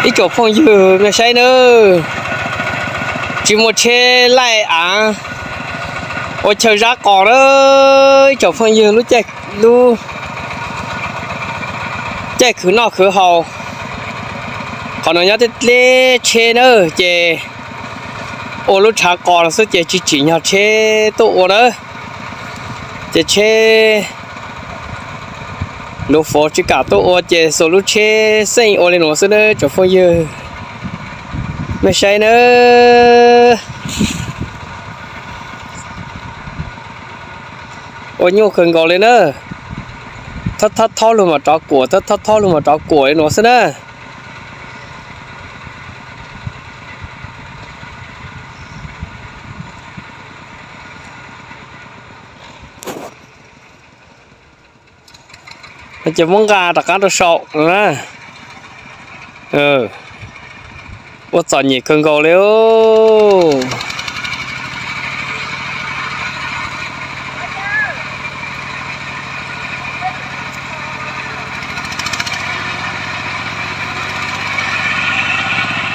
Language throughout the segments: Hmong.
Ib tsoom phooj ywg nej saib nawb, tsis muaj tsheb laij av ua chaw zab qos na. Ib tsoom phooj ywg, lub caij, lub caij khwv noj khwv haus, qhov no nyob deb deb tsheb na, ces ua lub tshav qos no xwb ces tsis tsim nyog tsheb tuaj ua na. Ces tsheb nruv fov tsis kam tuaj ua ces xuas lub tsheb xeej ua li no xwb na tsoom phooj ywg. Nej saib na, ua nyuaj kawg nkaus li na. Thawb thawb thawb lug mas rov kuam, thawb thawb thawb lug mas rov kuam li no xwb na. Ces muab nqa rov qab rau saum no na. Ua txom nyem kawg nkaus li.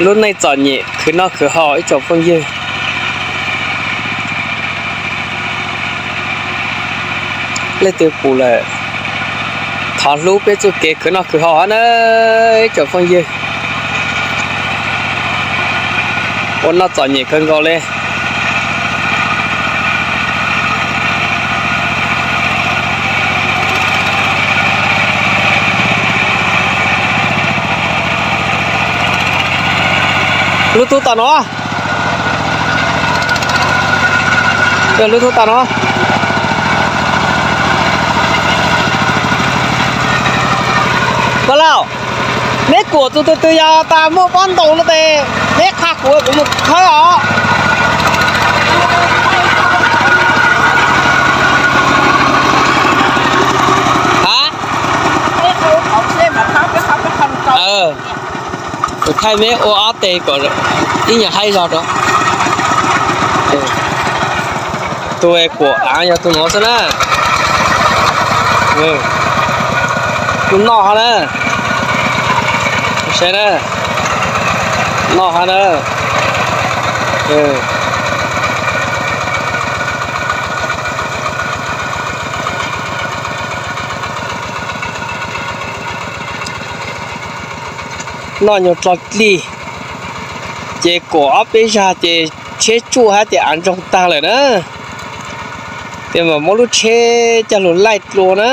Lub neej txom nyem khwv noj khwv haus ib tsoom phooj ywg. Leej twg pum lawm, thov hlub peb txuj kev khwv noj khwv haus hab na ib tsoom phooj ywg. Ua noj txom nyem kawg nkaus li. Lub tub tom no, lub tub tom no. Koj laus, neb kuam tus twg twg yog tas muaj pob ntaus no tes neb qha kuv, kuv mus khawb os. Kuv thaij meb ua ob teg kom ib nyuag haib zog rau. Tus kuam av yog tus no xwb na. Tus noj hab na. Saib na. Noj hab na. Noj nyuag dlog dlig, ces kuam ob peb zag ces tsheb tsuj hab ces av ntsoog tag lawm na. Ces mam muab lub tsheb coj lug laij dlua na.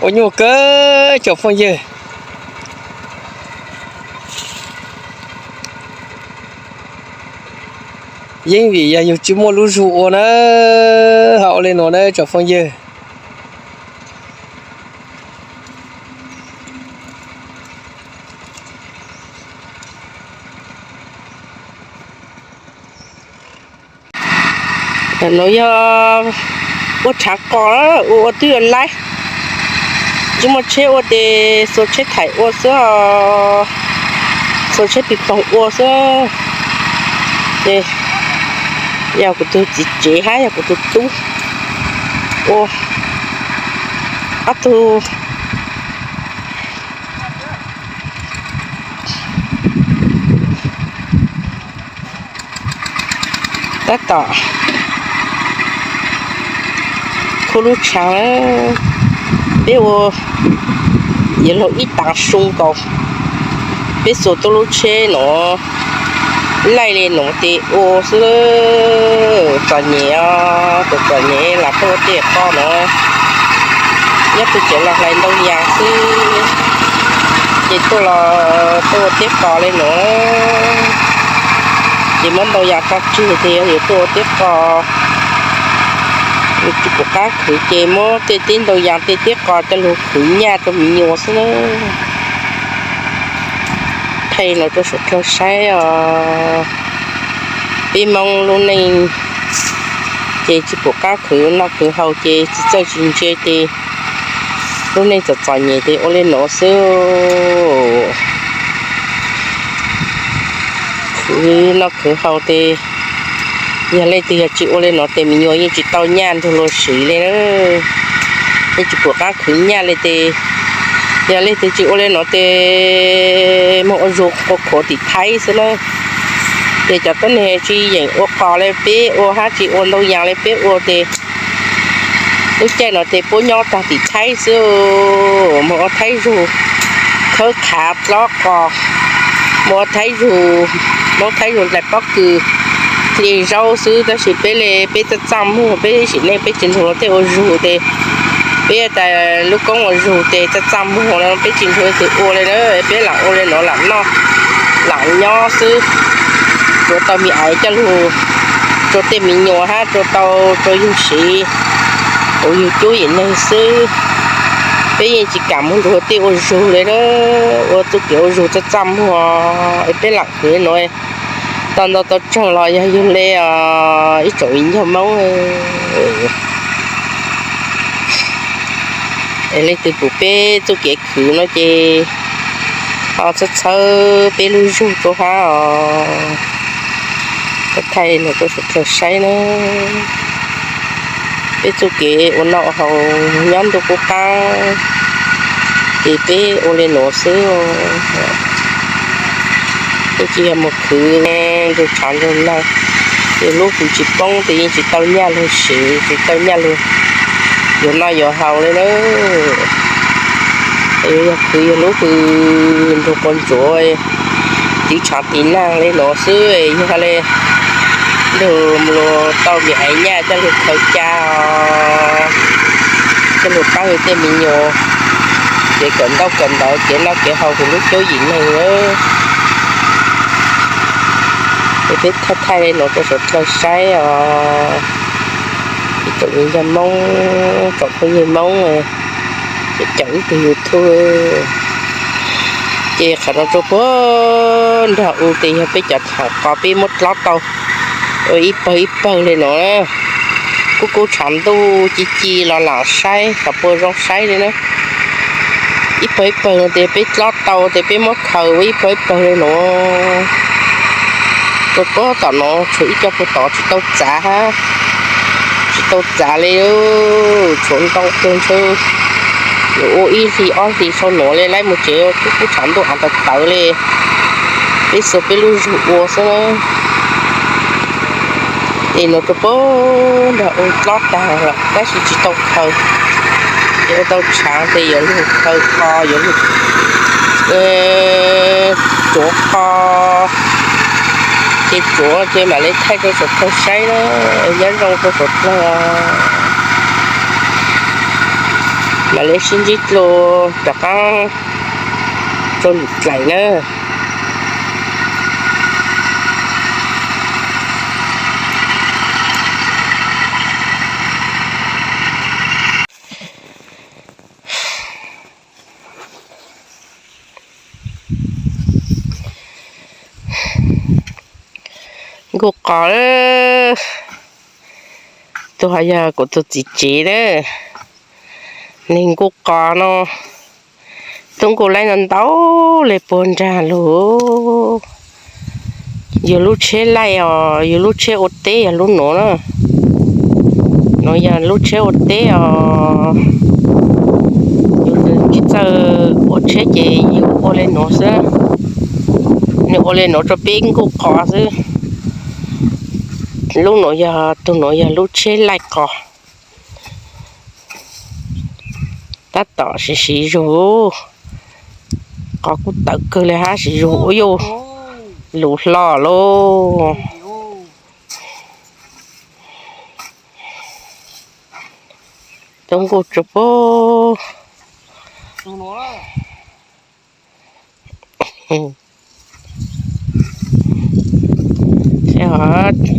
Ua nyuaj kawg tsoom phooj ywg. Yeej vim yog yug tsis muaj lub zug ua na, ho ua li no na tsoom phooj ywg. Nuav yog ua tshav qos, ua ua twb yuav laib, tsis muaj tsheb ua ces xuas tsheb thaim ua xwb, xuas tsheb pis poog ua xwb. Ces yog kuv tug txiv tsev hab yog kuv tug tub ua ob tug. Tab tom khuab lub tshav, peb ua yuav luag ib taav su nkaus, peb xuas tuaj lub tsheb nuav laij li nuav tes ua xwb. Txom nyem os, txom nyem los tuaj ua teb qos nuav, nyob twj ywm los hlais ntau yas xwb, ces tuaj los tuaj ua teb qos li nuav, ces muab ntau yas tso tseg tes yog yuav tuaj ua teb qos, tsis pum qab khwv ces muab tej teb ntau yas tej teb qos coj lug khwv nyaj rau me nyuam xwb na. Thaij los rau suav dlawg saib os. Peb Moob lub neej ces tsis pum qab khwv noj khwv haus ces tsis txawj tsis ntse ces lub neej txom txom nyem ces ua li nuav xwb. Khwv noj khwv haus tes yog leej twg yog tsis ua li nuav tes me nyuam yeej tsis tau nyaj nrug luag siv li. Tsis pum qab khwv nyaj li ces, yog leej twg tsis ua li no ces mus ua zug ua khuav tim Thaib xwb na. Ces cov tuab neeg tsis yeem ua qos li peb ua hab tsis ua ntau yaas li peb ua ces lub caij no ces puab nyob tag tim Thaib xwb, mus ua Thaib zug khawb qhav dlob qos, mus ua Thaib zug, Moob Thaib zug ntais pob kws, hli zaub xwb. Tab sis peb li peb txaj txaj muag, peb sim neej peb tsis nrug luag tej ua zug ces peb tas lub koob ua zug ces txaj txaj muag no peb tsis nrug leej twg ua li na, peb lam ua li no lam noj lam nyob xwb. Tsuav tau me aiv coj lug rua tej me nyuam hab rua tau rua yug siv, ua yug cub yim neeg xwb. Peb yeej tsis kam mus nrug tej ua zug li na, ua txuj kev ua zug txaj txaj muag es peb lam khwv li no. Tau ntau tau tsaug los yog yug li ib tsoom viv ncaus Moob es leej twg pum peb txuj kev khwv no ces ho txhawb txhawb peb lub zug rua hab os. Thaij no rua suav dlawg saib na. Peb txuj kev ua noj ua haus nyob ntuj qub qab ces peb ua li nuav xwb. Peb tsis yog mus khwv nrug tshav nrug nag, yog lub hws tsis poob ces yeej tsis tau nyaj lug siv, tsis tau nyaj lug yuav noj yuav haus li na. Yog khwv yog lub hws nrug quas ntsuav tiv tshav tiv nag li no xwb, yog li nrug mus tau me aiv nyaj coj lug khaws ca, coj lug pab yug tej me nyuam, kev kawm ntaub kawm ntawv, kev noj kev haus hauv lub cuab yim neeg. Es peb thaij thaij li no rua suav dlawg saib os. Ib tsoom viv ncaus Moob, tsoom phooj ywg Moob, cov ib tug YouTube, ces qhov no rua puag nraag u ces yog peb cov tshav qos peb muab dlob tau ua ib pawg ib pawg li no na. Kuj kub tshav ntuj ci ci los lam saib kom puas zoo saib li na. Ib pawg ib pawg no ces peb dlob tau ces peb muab khaws ua ib pawg ib pawg li no. Rua puag tom no tshuav ib co puag tod tsis tau txav hab, tsis tau txav li, tshuav ntau kawg ntshe yuav ua ib hlis ob hlis sau nuav li lawm mus tsev, kub kub tshav ntuj av tawv tawv li. Peb xuas peb lub zug ua xwb na. Es no rua puag nraag u dlob taag lawm tab sis tsis tau khaws. Ces ua tau tshav ces yuav lug khaws qos, yuav lug tsuav qos. Ces tsuav ces mam li thaij rua suav dlawg saib na. Nyob zoo rua suav dlawg, mam li sib ntsib dlua rov qaab rua lwm dlaim na. Nkuj qos, tug ho yog kuv tug txiv tsev na. Neeg nkuj qos no, tub nkuj laij no ntau li puag nraag lug. Yug lub tsheb laij os, yug lub tsheb ua teb yog lub nuav na. Nuav yog lub tsheb ua teb os. Yug tsis txawj ua tsheb ces yug ua li nuav xwb. Nwg ua li nuav rua peb nkuj qos xwb. Lub nuav yog, tug nuav yog lub tsheb laij qos. Tab tom siv siv zug, qos kuj tawv kawg li hab siv zug ua yuj lug hlo lauj. Tub nkuj tsuas puag.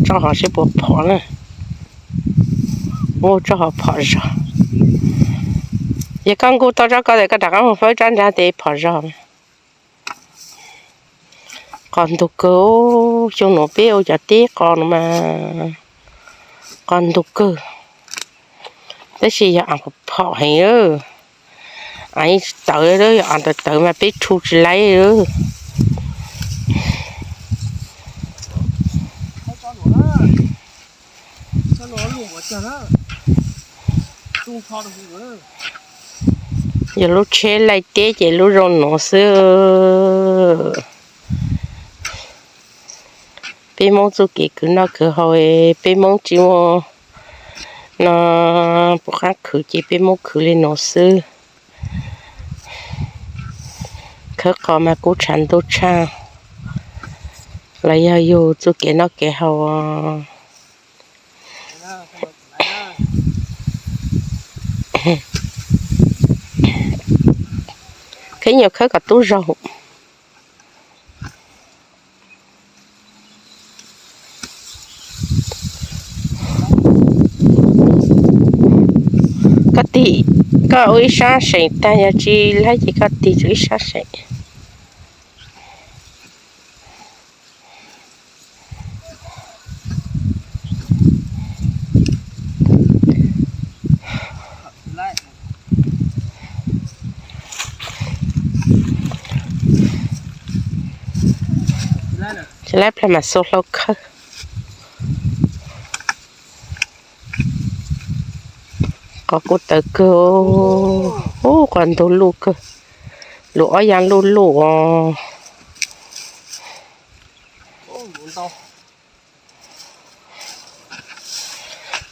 Tso ho seb puas phom na. Ua tso ho phom zog. Yog koj nkuj tau tsob ko tes koj rov qab mus fawb tsob nrag tes phom zog. Qos ntug kawg, xyoo nuav peb ua cov teb qos no mas qos ntug kawg. Tab sis yog a phom heev, a tsis tawv, yog a tawv tawv mas peb rhu tsis laib. Yog lub tsheb laij teb ces lub zoo nuav xwb. Peb Hmoob txuj kev khwv noj khwv haus, peb Hmoob tsis muaj no puas qab khwv ces peb Hmoob khwv li nuav xwb. Khawb qos mas kub tshav ntuj tshaj, los yog yug txuj kev noj kev haus. Khawb nyuag khawb kom tub zaug. Koj tig, koj ua ib sab seem tag, yog tsis laib ces koj tig tsuas ib sab seem. Tsis laib plag mam xua hlau khawb. Qos kuj tawv kawg, ub, qos ntug luj kawg, lus ob yaam luj luj os.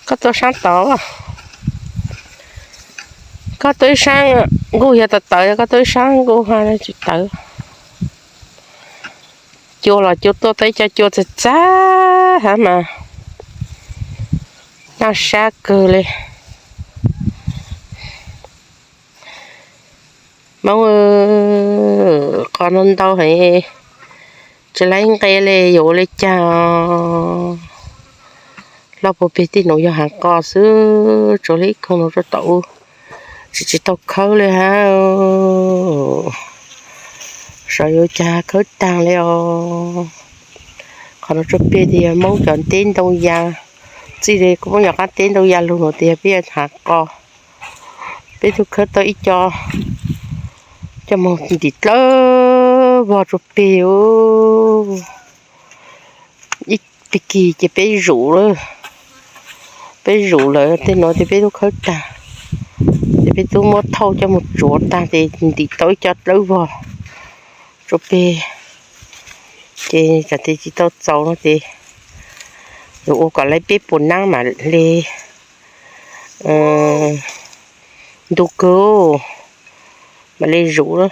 Koj tuaj saab tod, koj tuaj ib saab nkuj yog tawv tawv, koj tuaj ib saab nkuj ha tsis tawv. Cua los cua tuaj tau ib co cua txag txag hab mas naj sab kawg li. Hmoob, qos ntau ntau heev, tsis laib nqe li yuav ua li cas. Loj puag peg tej nuav yog haav qos xwb, tsuas li ib koog nuav rua tom u, tsis, tsis tau khawb li hab. Xyov yuav ua cas khawb taag li os. Qhov nuav tsuas peg tias yog Hmoob cov teb ntoo ya, txij li kuv poj niam qab teb ntoo ya lug nuav tias yog peb haav qos. Peb tug khawb tau ib co, coj moog ntim dlawb vog tsuas peg. Ib tag kis ces peb zuv lawm, peb zuv lawm tej nuav ces peb tub khawb taag, ces peb tub muab thauj coj moog tsuav taag ces ntim tau ib co dlawb vog tsuas peg. Ces txawm tias tsis tau txaus no ces yuav ua kom lawv peb puas naab mam li ntug kawg, mam li zuv,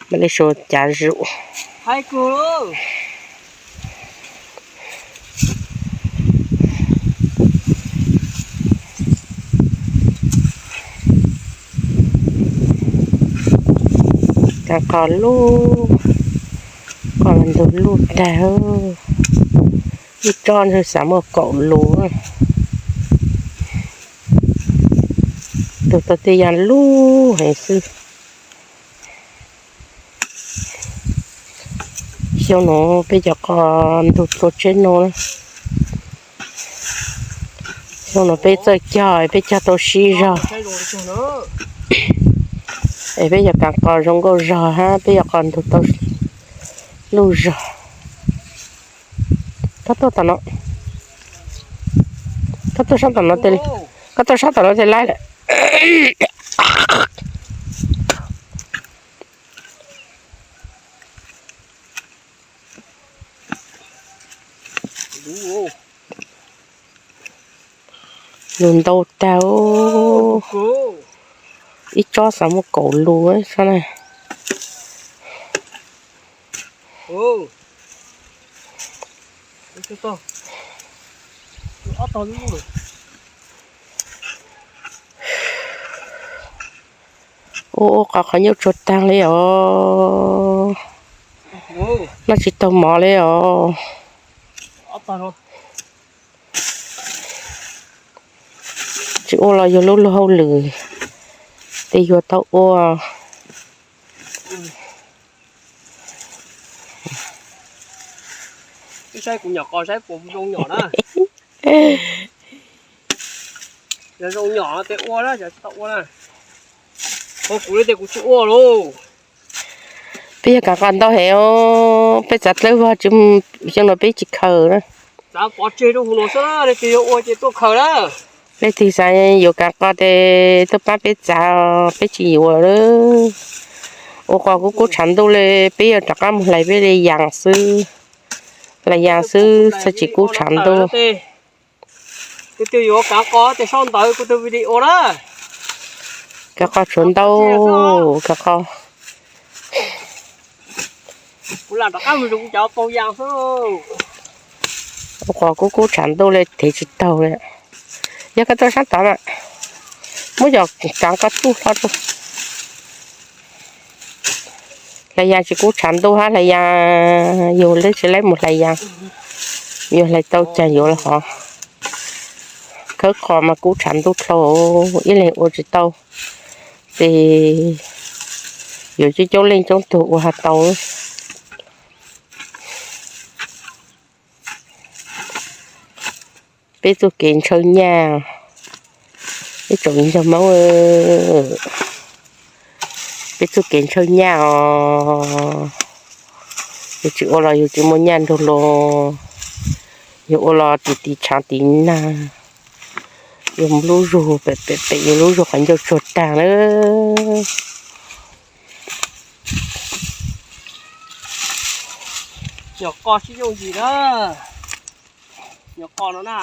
mam li suav cav zuv. Kaam qos luj, qos ntug luj tag, ib tsob ntawd xav muaj kaum lus, ntug tau tej yam luj heev xwb. Xyoo nuav peb cov qos ntug dlua tsheb nuav, xyoo nuav peb txawj cog, peb cog tau sib zog, es peb yog kaam qos zoo nkauj zog hab peb yog qos ntug tau luj zog. Koj tuaj tom no, koj tuaj sab tom no, koj tuaj sab tom no tej laib lawm. Lus ntau tag, ib tsob xav muaj kaum lus sab na. Ua qos qhov nyuj tsuag taag li os, noj tsis taug mov li os. Tsis ua los yog lub luag hauj lwm, tes yuav tau ua. Saib kuv nyom qos saib puas zoo nyom na. Yog zoo nyom tes ua na, yog tsis tau ua na. Kuv li tes kuv tsis ua lauj. Peb yog kaam qos ntau heev, peb txav dlawb vog tsis, xyoo no peb tsis khaws na. Txav pov tseg rau huv no xwb, tes yog ua ces tuaj khaws na. Leej twg xav yuav kav qos ces tuaj pab peb txav, peb tsis yuav lawm. Ua qos kub kub tshav ntuj li, peb yuav rov qab mus hlais peb li yas xwb. Hlais yas xwb, txhaj tsis kub tshav ntuj. Kav qos tshuav ntau, kav qos. Ua qos kub kub tshav ntuj li thev tsis taug li. Yog koj tuaj sab tod na, muab cov kav qos tsuj hlo rau. Hlais yas tsis kub tshav ntuj hab, hlais yas yus lub tsis laib mus hlais yas, yus hlais tau cas yuav los hov. Khawb qos mas kub tshav ntuj dhau, ib leeg ua tsis tau, ces yuav coob coob leej coob tug ua has tau. Peb txuj kev ntshaw nyaj, ib tsoom yawg Hmoob, peb txuj kev ntshaw nyaj os. Yus tsis ua los yus tsis muaj nyaj nrug luag, yus ua los tiv tiv tshav tiv nag, yus lub zug pem pem pem yus lub zug qhov ncauj tsuag tag lawm. Nyuam qos sib yooj yim na, nyuam qos no na.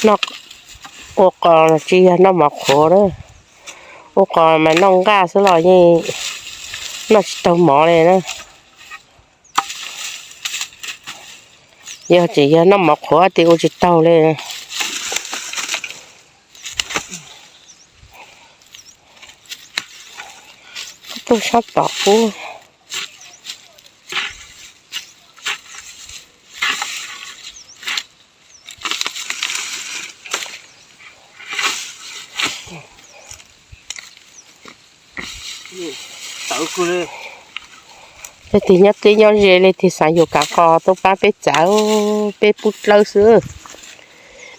Noj, ua qos tsis yog noj mov qhuav na, ua qos mas noj nqaj xwb los yeej noj tsis taug mov li na. Yog tseem yog noj mov qhuav ces ua tsis taug li. Tuaj sab tom qub. Leej twg nyob deb nyob ze, leej twg xav yuav kav qos tuaj pab peb txav, peb pub dlawb xwb,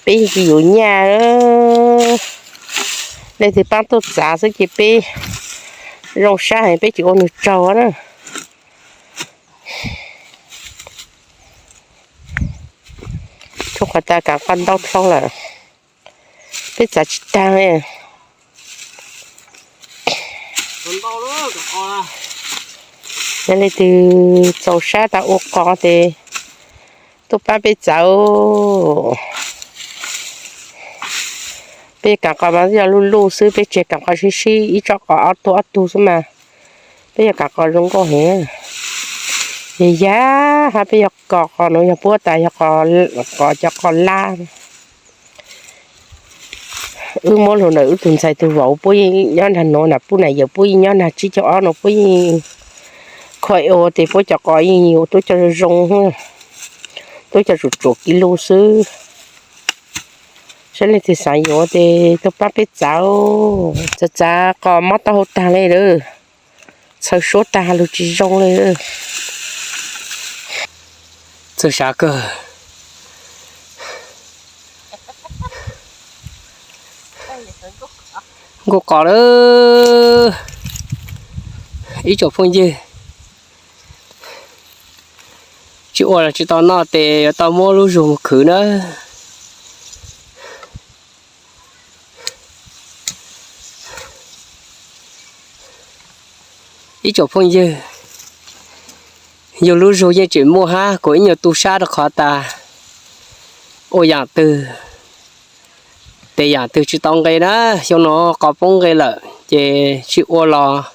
peb yeej tsis yuav nyaj. Leej twg pab tuaj txav xwb ces peb zoo sab heev, peb tsis ua nws tsaug na. Tsuas qhov tas kav qos ntau dhau lawm, peb txav tsis tag li. Yog leej twg txaus sab tas ua qos ces tuaj pab peb txav. Peb kav qos mas yog luj luj xwb, peb tseg kav qos sib sib ib tsob qos ob tug ob tug xwb mas. Peb yog kav qos zoo nkauj heev. Yog yag hab peb yog kav qos nuav yog puab tas yog qos, cov qos lab. Wb muab lug ntawm wb tug ntxhais tug vauv puab yeej nyob nrag nuav na, puab nam yawm puab yeej nyob nrag tsib caug ob nuav puab yeej kho ua tes puab cov qos yeej yuav tuab coj zoo zoo, tuab coj tsuam tsuam kiv lug xwb. Saib leej twg xav yuav tes tuaj pab peb txav, txav txav qos mob taub hau tag li lawm, txhaws suab tag lug tsis zoo li. Txawj sav kawg. Nkaus qos lawm ib tsoom phooj ywg. Tsis ua los tsis tau noj tes yuav tau muab lub zug mus khwv na. Ib tsoom phooj ywg, yug lub zug yeej tseem muaj hab, kuv ib nyuag tu sab rau qhov tas ua yaam twg tes yaam twg tsis tau nqe na. Xyoo no qos poob nqe lawm ces tsis ua los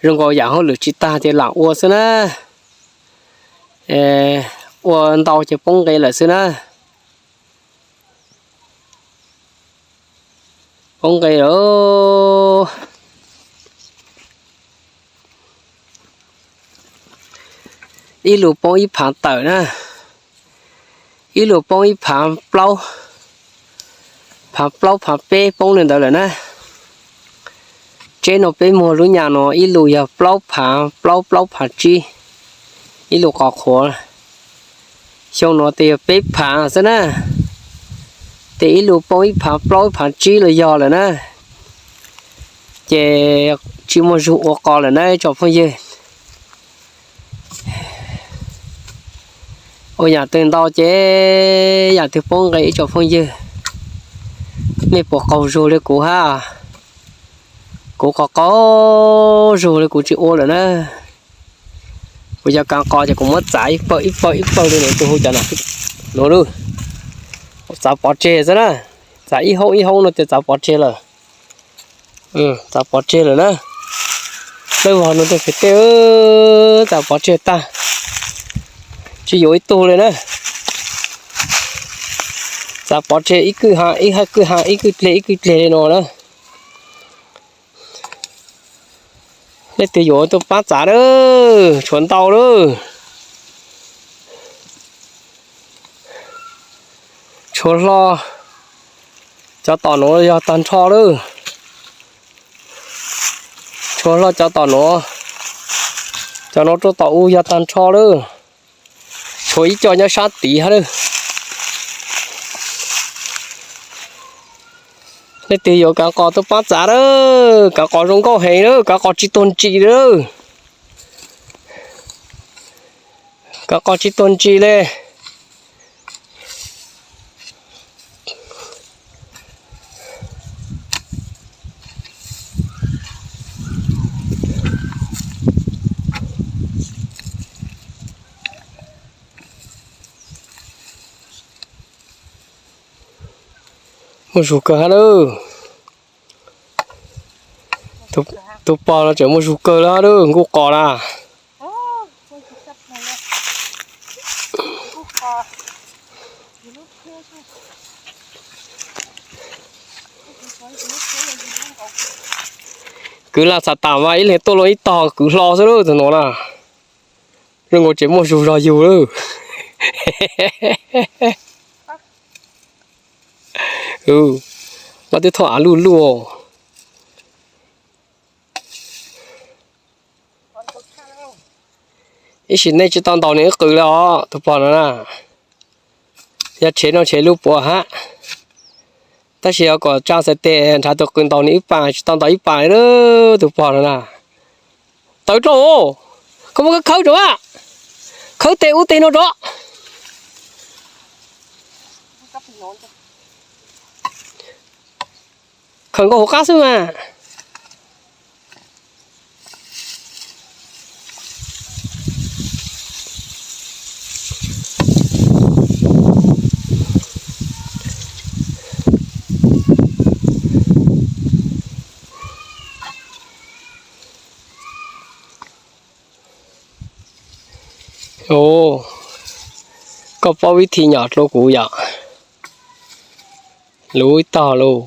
zoo nkaus yaam hauj lwm tsis tag ces lam ua xwb na. Ua ntau ces poob nqe lawm xwb na. Poob nqe lawm. Ib lus poob ib phaav tawm na, ib lus poob ib phaav plaub, phaav plaub phaav peb poob li ntawd lawm na. Tsev no peb muag lub nyam no ib lus yog plaub phaav plaub, plaub phaav tsib, ib lus qos qhuav. Xyoo no tes yog peb phaav xwb na, tes ib lus poob ib phaav plaub ib phaav tsib los yog lawm na. Ces tsis muaj zug ua qos lawm na tsoom phooj ywg. Ua yam twg ntau ces yam twg poob nqe ib tsoom phooj ywg. Nej puas qaug zug li kuv hab? Kuv qhov qaug zug li kuv tsis ua lawm na. Kuv yog kaav qos ces kuv muab txav ib pawg ib pawg ib pawg li no, tus hu cov no, nuav lub, txav pov tseg xwb na. Txav ib hoob ib hoob no ces txav pov tseg lawm. Txav pov tseg lawm na. Lawv vog no tej pem tej, txav pov tseg tag, tsis yuav ib tug li na. Txav pov tseg ib kwj ha ib kwj ha ib kwj dleg ib kwj dleg li no na. Leej twg yuav tuaj paab txav lawm, tshuav ntau lawm. Tshuav hlo cov tom nuav yog tag nrho lawm. Tshuav hlo cov tom nuav, cov nuav rua tom u yog tag nrho lawm. Tshuav ib co nyob sab tid hab lawm. Leej twg yuav kaav qos tuaj paab txav lawm, kaav qos zoo nkauj heev lawm, kaav qos tsis tuag ntsim lawm. Kaav qos tsis tuag ntsim li. Muaj zug kawg hab lawm. Tus pog no tseem muaj zug kawg lawm, nkuj qos na. Kwv lam txham tam mas ib leeg tuaj luaj ib tog kwv hlo xwb lawm tus nuav na. Zoo nkaus tseem muaj zug zog yug lawm. Mas twb thoj av luj luj. Ib sim neej tsis tau ntaus nws ib qws li os tus pog no na. Yog tshev no tshev lub puav hab, tab sis yog kom tsa xav tes nrhav tus qws ntaus nws ib pas tsis tau ntaus ib pas li tus pog no na. Tawv dlua, koj muab khawb khawb rau a, khawb tes ub tes no rov. Khawb nkaus hauv qab xwb mas. Koj paub vib thi nyom dlua kuv yom? Luv ib tog lauj.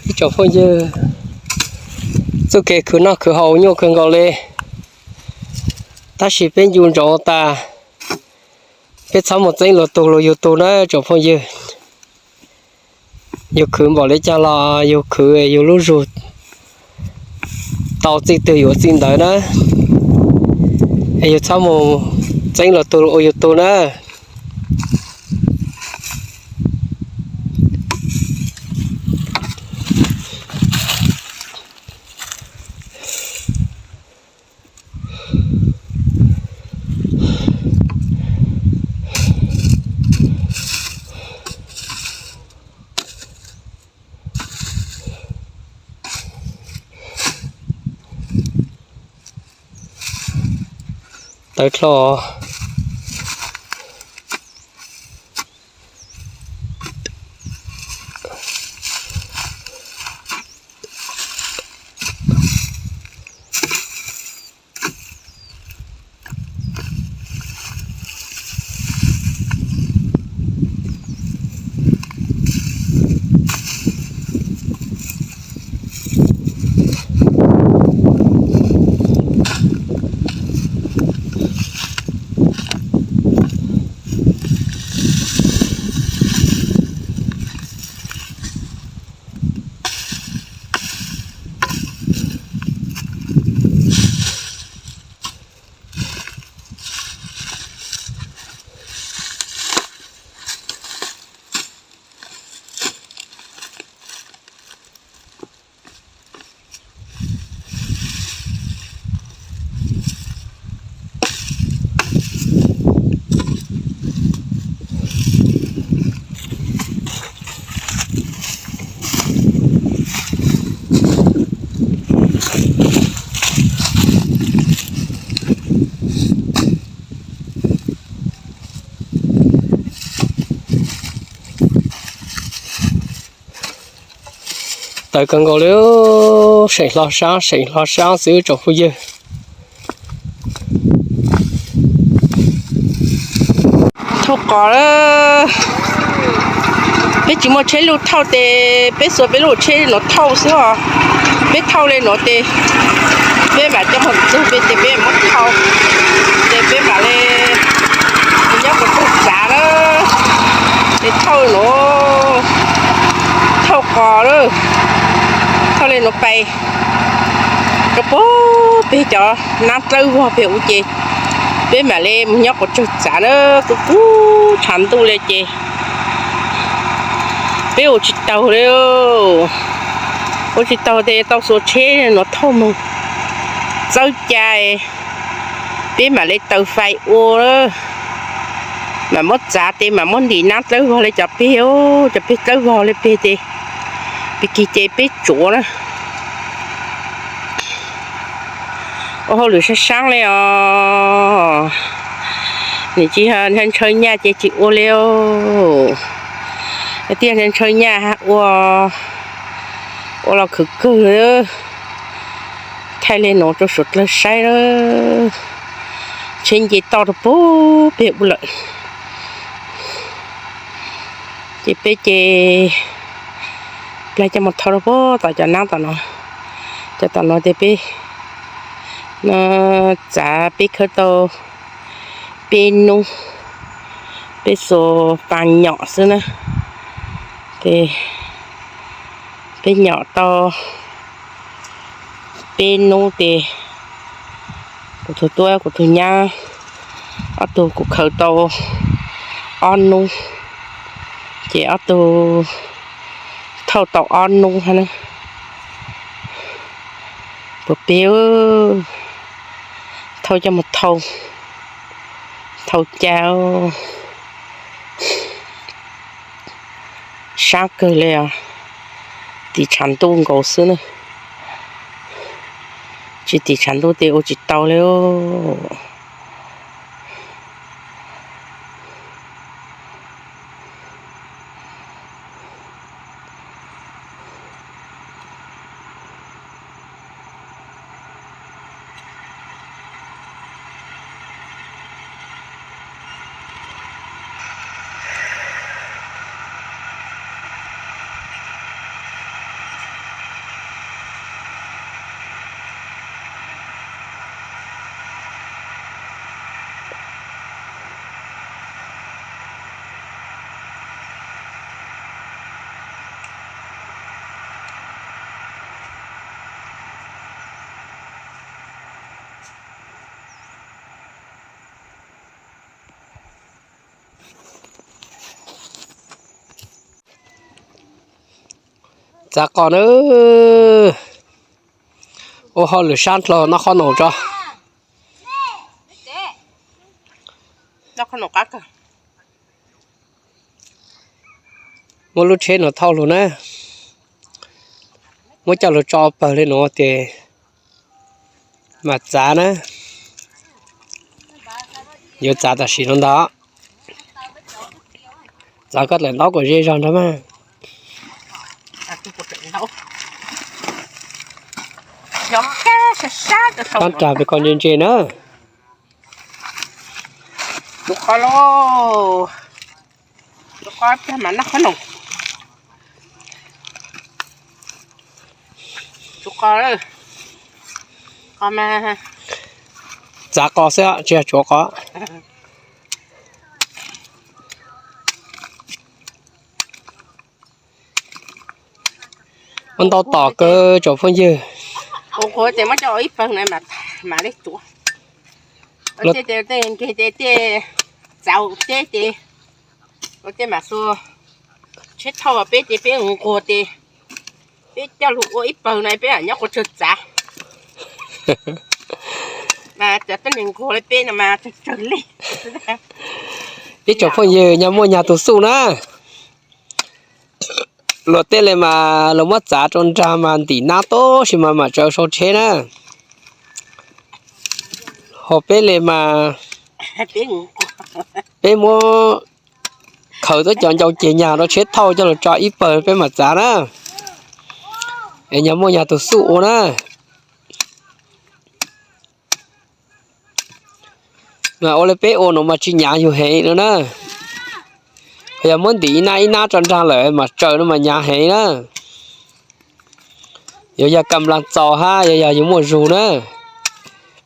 Ib tsoom phooj ywg, txuj kev khwv noj khwv haus nyuaj kawg nkaus li, tab sis peb ncu ntsoov tas, peb txhob mus txeeb luag tug luag yug tug na tsoom phooj ywg. Yug khwv npaum li cas los yug khwv yug lub zug tau txij twg yuav txij ntawd na. Es yug txhob mus txeeb luag tug ua yug tug na. Tawv dlua. Tawv kawg nkaus li, seem hlo sab seem hlo sab xwb tsoom phooj ywg. Thauj qos lawm. Peb tsis muaj tsheb luj thauj ces peb xuas peb lub tsheb no thauj xwb os. Peb thauj li no ces peb mam coj mus txug peb ces peb muab thauj ces peb mam li nyob kom txog tsav na. Ces thauj no, thauj qos lawm, thauj li no pais rau pem peb cov nab dlawb vog pem ub ces peb mam li mus nyob kom txog tsav na. Kub kub tshav ntuj li ces peb ua tsis taug li. Ua tsis taug ces tau xuas tsheb no thauj mus. Txawb cai, peb mam li taws fais ua, mam muab txav ces mam muab ntim nab dlawb vog li cov peg, cov peg dlawb vog li peg ces, pig kig ces peb tsuav na. Ua hauj lwm sab sab li os. Nim tsis ntshaw nyaj ces tsis ua li. Tiag ntshaw nyaj ua, ua los khwv kawg. Thaij li no rau suav dlawg saib na. Tsheb nce toj rau pem ub lawm. Ces peb ces plaig coj mus thauj rau pem tom cov nab tom no. Cov tom no ces peb txav peb khawb tau peb hnub, peb xuas pas nyom xwb na. Ces peb nyom tau peb hnub ces kuv tus tub kuv tus nyab ob tug kuv khaws tau ob hnub, ces ob tug thauj tau ob hnub hab na. Puas peb thauj coj mus thau, thau caj. Sab kawg li os. Tim tshav ntuj nkaus xwb na. Tsis tim tshav ntuj ces ua tsis tau li. Txav qos nawb. Ua hauj lwm sab dlhau noj qhob noom tso. Muab lub tsheb no thauj lug na. Muab coj lug tso pawg li nuav ces mam txav na. Yuav txav tam sim no ntag. Txav koj tawm ntaub kom ze zog nrag mas. Tab rag peb koj ntse ntse na. Txav qos xwb tsis yog tsuav qos. Muab ntau tom kawg tsoom phooj ywg. Ua qhuav ces muab coj ua ib pawg na, mam li tsuav. Ua tej nkeeg ces tej txav ua teb ces ua tej mam xua tsheb thauj peb ces peb nquag ces peb coj lug ua ib pawg na peb mam nyob quas tsawg txav. Mas cov tuab neeg nquag li peb no mas tsawg tsawg leej. Ib tsoom phooj ywg nyob muaj nyag tus xuj na. Luag tej li mas luag muab txav rau nrag mas ntim nab tub si mas mam tsaws sau tsheb na. Ho peb li mas peb muab khaws tuab cov ncau ceg nyag rau tsheb thauj coj lug tso ib pawg peb mam txav na. Es nyag muaj nyag tus xuj ua na. Mas ua li peb ua no mas tsis nyav yus heev no na. Yog muab ntim ib nab ib nab tso nrag lawm mas tsaws no mas nyav heev na. Yuav yog kam nplas txaus hab, yuav yog yus muaj zug na.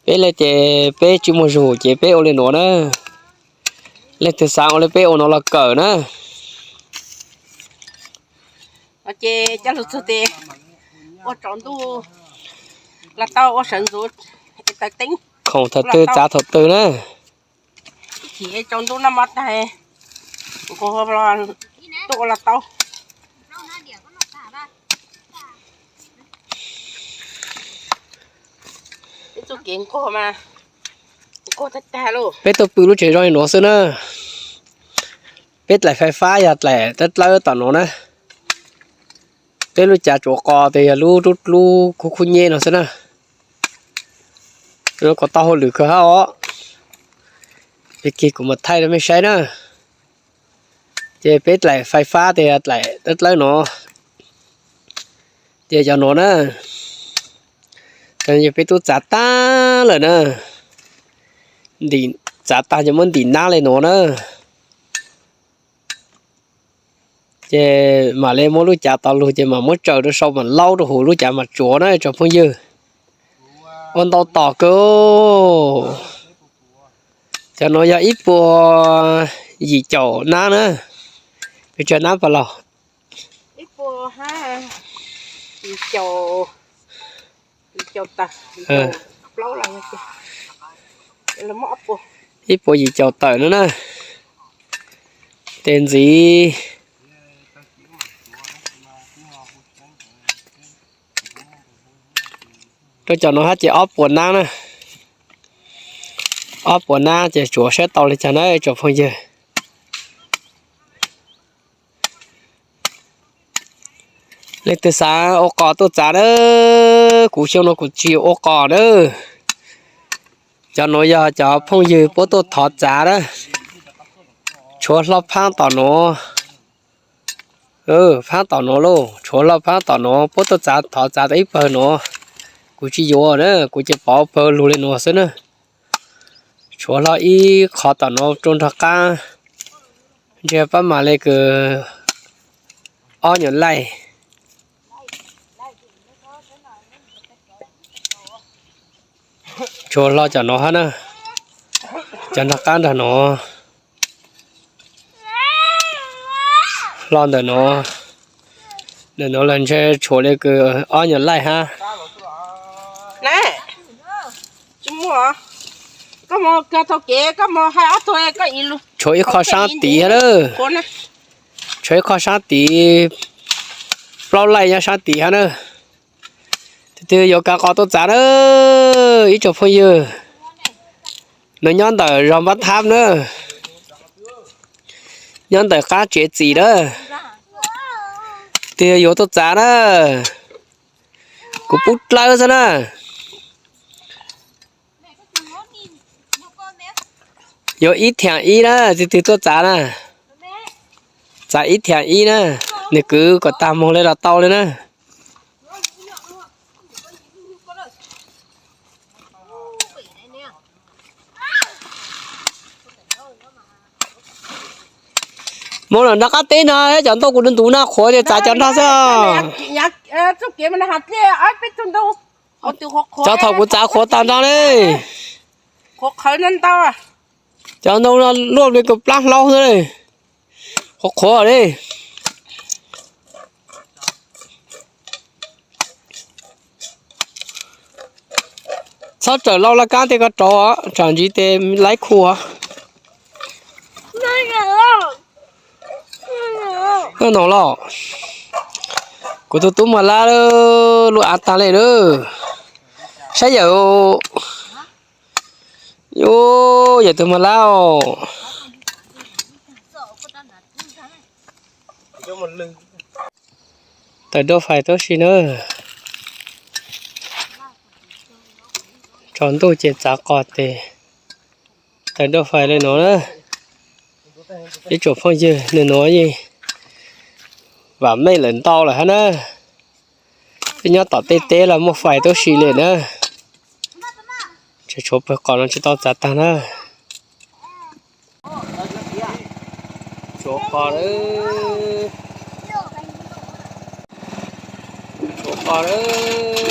Peb li ces peb tsis muaj zug ces peb ua li nuav na. Leej twg xaav ua li peb ua no los kawm na. Ces coj lug txug tes ua tsaus ntuj los tau, ua sawv ntxuv es taws teeb, khoom thaum twg txav thaum twg na. Ib chim tsaus ntuj noj mov tag, nquag tuaj ua los tau. Peb txuj kev nquag mas nquag tag tag lauj. Peb tuaj pw lub tsev zoo li nuav xwb na. Peb dlaim fais fab yog dlaim dlawb dlawb tom nuav na. Peb lub cav tsuav qos tes yog lub dub dlub khub khub nyeb no xwb na. Kom tau hauj lwm kawg hab os. Ib kig kuv mam thaij rau mej saib na. Ces peb dlaim fais fab tes yog dlaim dlawb dlawb no. Ces cov nuav na, yog peb tub txav tag lawm na, txav tag ces muab ntim nab li nuav na. Ces mam li muab lub cav tos lug ces mam muab tsaws rau sau mam laub rau huv lub cav mam tsuav na tsoom phooj ywg. Ua ntau tom kawg. Cov nuav yog ib puas yim caum nab na. Pes tsawg nab pas laug? Ib puas yim caum tawm no na. Tes ntxiv rau cov nuav hab ces ob puas nab na. Ob puas nab ces tsuav saib tau li cas na tsoom phooj ywg. Leej twg xav ua qos tuaj txav na, kuv xyoo no kuv tsis ua qos na. Cov nuav yog cov phooj ywg puab tuaj thov txav na. Tshuav hlo phaab tom nuav, phaab tom nuav lauj, tshuav hlo phaab tom nuav puab tuaj txav, thov txav tau ib pawg nuav. Kuv tsis yuav na, kuv ces pov pawg lug li nuav xwb na. Tshuav hlo ib qho tom nuav rua nraag qaab, ntshe pab mam li kws ob nyuag laij. Tshuav hlo cov nuav hab na, cov nraag qaab nraag nuav. Hlo ntawm nuav, ntawm nuav los ntshe tshuav li kws ob nyuag laij hab. Tshuav ib qho saab tid hab na. Tshuav ib qho saab tid, plaub laij nyob saab tid hab na. Tus twg yuav kav qos tuaj txav na, ib tsoom phooj ywg. Nws nyob ntawm zos Npab Thab na, nyob ntawm qab tsev txim na. Tus twg yuav tuaj txav na, kuv pub dlawb xwb na. Yuav ib thiam ib na, tus twg tuaj txav na, txav ib thiam ib na, nws kwv kom tag moog li los tau li na. Muab los nrog qab teb no, cov ntoo kuv ntuv no qhuav ces txav cov nrog xwb. Cov thaum kuv txav qhuav tag nrho ne. Cov ntoo no luaj li kws plab hlaub xwb, qhuav qhuav li. Txhob raws lauj laj kab tej ko rau, tsam ntsiv tes laib khu. Noj no los, kuv tus tub Mag Lab lub av tag li na. Saib yawm, yawm tus Mag Lab os. Tawm duaj fais tub si na. Tsaus ntuj ces txav qos tes tawm duaj fais li no na. Ib tsoom phooj ywg, nws nuav yeej vam meej lawm ntau lawm hab na. Peb nyob tom tej teb los muaj fais tub si li na. Tseem tshuav pawg qos no tsis tau txav tag na. Tshuav qos lawm. Tshuav qos lawm.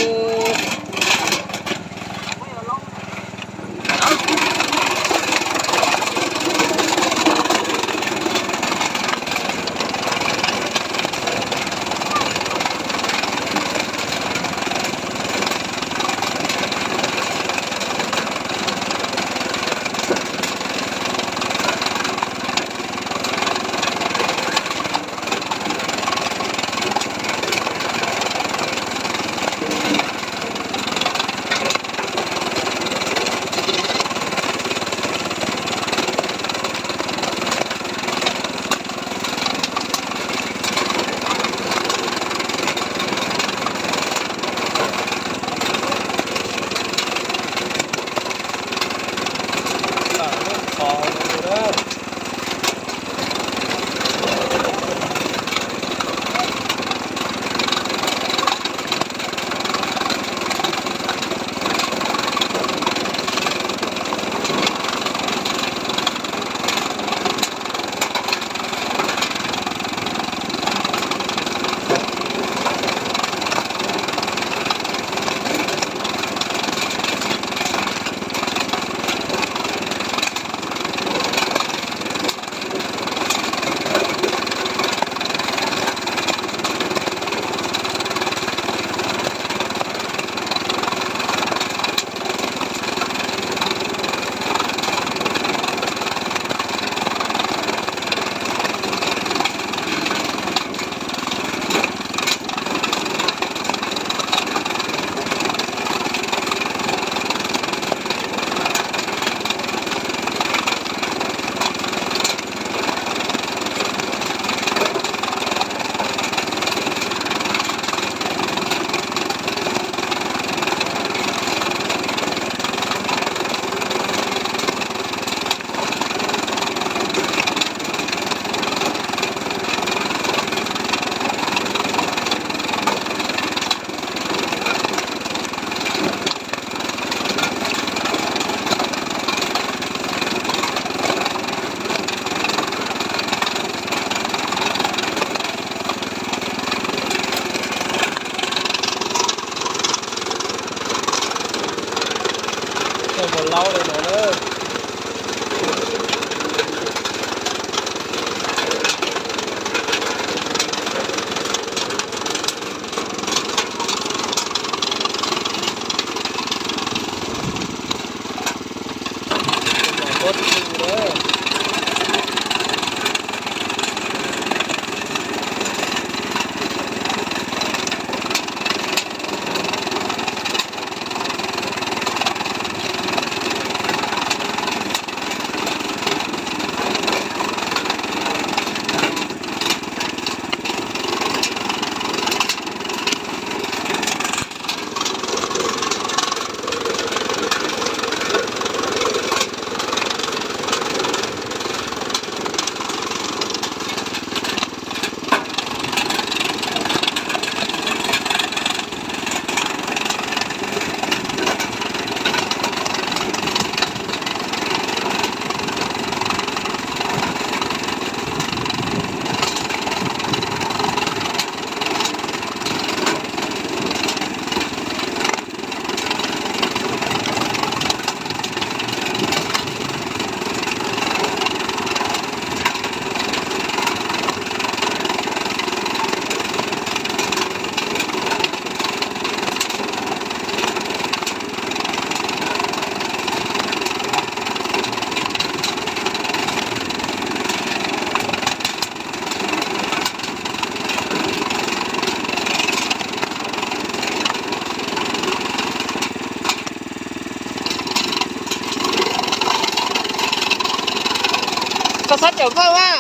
Koj txhob caum koj a,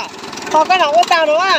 qhov koj nam ua tau no a.